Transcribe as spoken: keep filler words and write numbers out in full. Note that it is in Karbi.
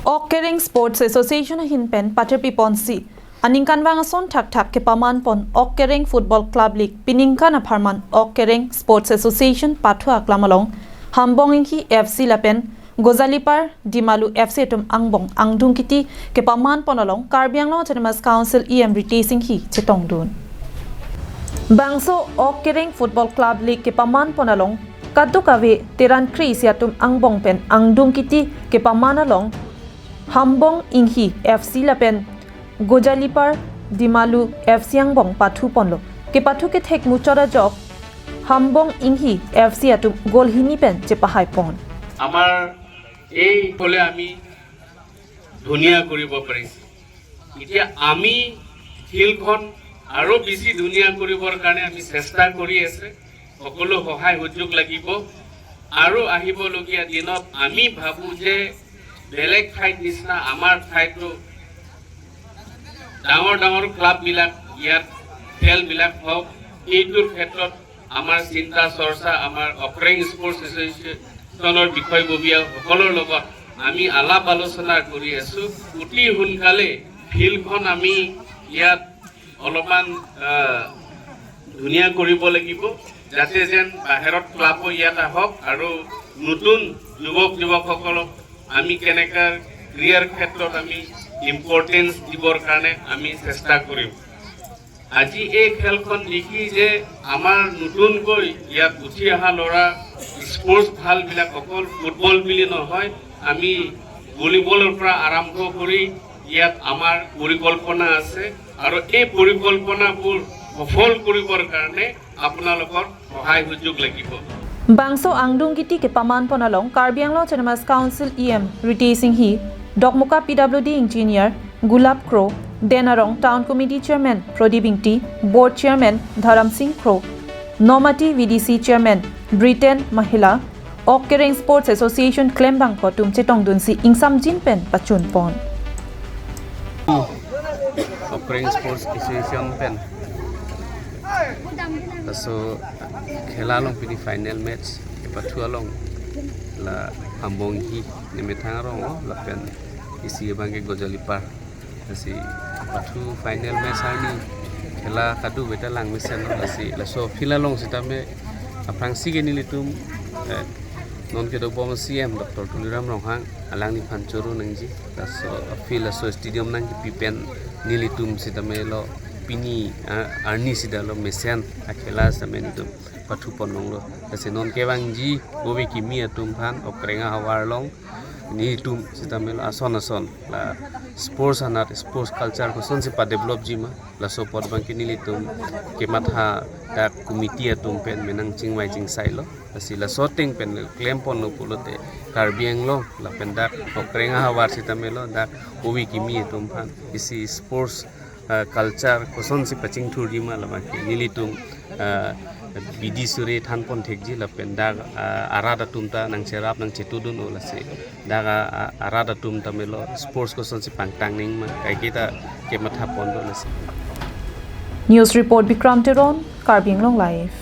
Ok Kereng Sports Association ahin pen patirpi ponsi aningkanvang ason thakthak kepaman pon Ok Kereng Football Club League piningkan apharman Ok Kereng Sports Association pathu aklam along Hambong Inghi F C lapen Gojalipar Dimalu F C atum angbong angdung kiti kepaman pon along Karbi Anglong Autonomous Council E M Ritesh Enghi chetongdun. Bangso Ok Kereng Football Club League kepaman pon along kadokave teran kre-isi atum angbong pen angdung kiti kepaman along Hambong Inghi F C lapen Gojalipar Dimalu F C angbong pathu ponlo. Kepathu kethek muchot ajok Hambong Inghi F C atum goal hini pen chepahai pon. আমাৰ এই ফলে আমি ধুনীয়া কৰিব পাৰিছোঁ। এতিয়া আমি ফিল্ডখন আৰু বেছি ধুনীয়া কৰিবৰ কাৰণে আমি চেষ্টা কৰি আছে। সকলো সহায় সুযোগ লাগিব আৰু আহিবলগীয়া দিনত আমি ভাবোঁ যে বেলেগ ঠাইত নিচিনা আমাৰ ঠাইতো ডাঙৰ ডাঙৰ ক্লাববিলাক ইয়াত খেলবিলাক হওক, এইটোৰ ক্ষেত্ৰত আমাৰ চিন্তা চৰ্চা আমাৰ অক্ৰেং স্পৰ্টছ এছ'চিয়েশ্যনৰ বিষয়ববীয়াসকলৰ লগত আমি আলাপ আলোচনা কৰি আছোঁ। অতি সোনকালে ফিল্ডখন আমি ইয়াত অলপমান ধুনীয়া কৰিব লাগিব, যাতে যেন বাহিৰত ক্লাবো ইয়াত আহক আৰু নতুন যুৱক যুৱকসকলক আমি কেনেকৈ কেৰিয়াৰ ক্ষেত্ৰত আমি ইম্পৰ্টেঞ্চ দিবৰ কাৰণে আমি চেষ্টা কৰিম। আজি এই খেলখন দেখি যে আমাৰ নতুনকৈ ইয়াত উঠি অহা ল'ৰা স্পৰ্টছ ভালবিলাক অকল ফুটবল বুলি নহয়, আমি ভলীবলৰ পৰা আৰম্ভ কৰি ইয়াত আমাৰ পৰিকল্পনা আছে আৰু এই পৰিকল্পনাবোৰ সফল কৰিবৰ কাৰণে আপোনালোকৰ সহায় সুযোগ লাগিব। Bangso angdung kiti kepaman pon along Karbi Anglong Autonomous Council E M Ritesh Enghi, Dokmoka P W D Engineer Gulab Kro, Denarong Town Committee Chairman Prodip Ingti, Board Chairman Dharam Singh Kro, Nomati V D C Chairman Britain Mahila, Ok Kereng Sports Association klembangpo atum chetongdunsi ingsamjin pen pachun pon. Ok Kereng Sports Association pen laso khela along pini final match kepathu along la Hambong Inghi nemethang arong lapen isi abang ke Gojalipar. Lasi pathu final match arni khela kadokave ta langmesen lo, lasi laso field along sitame aphrangsi ke nelitum eh, non kedobom C M Doctor Tuliram Ronghang alangliphan choro nangji, laso field laso stadium nangkipi pen nelitum sitame lo pini ah, arni sita lo mesen akhela sitame nelitum pathu pon longlo. Lasi non kevangji ove kimi atum aphan Ok Kereng ahavar along nelitum sitame lo ason ason la sports anat sports culture kosonsi padevelopji ma, laso apot abang ke nelitum kematha dak committee atum pen menang chingvai chingsai lo. Lasi laso ateng pen klem ponlo pulote Karbi Anglong lapen dak Ok Kereng ahavar sitame lo dak ove kimi atum aphan isi sports ah, culture kosonsi pachingthurji ma labang ke nelitum ah, bidi suri than pon thekji lapen dak ah, arat atum ta nangcherap nangchetudun o, lasi dak ah, ah, arat atum ta melo sports kosonsi pangtang nangji ma kaiketa kematha pon do, lasi. News report Bikram Teron, Karbi Anglong Live.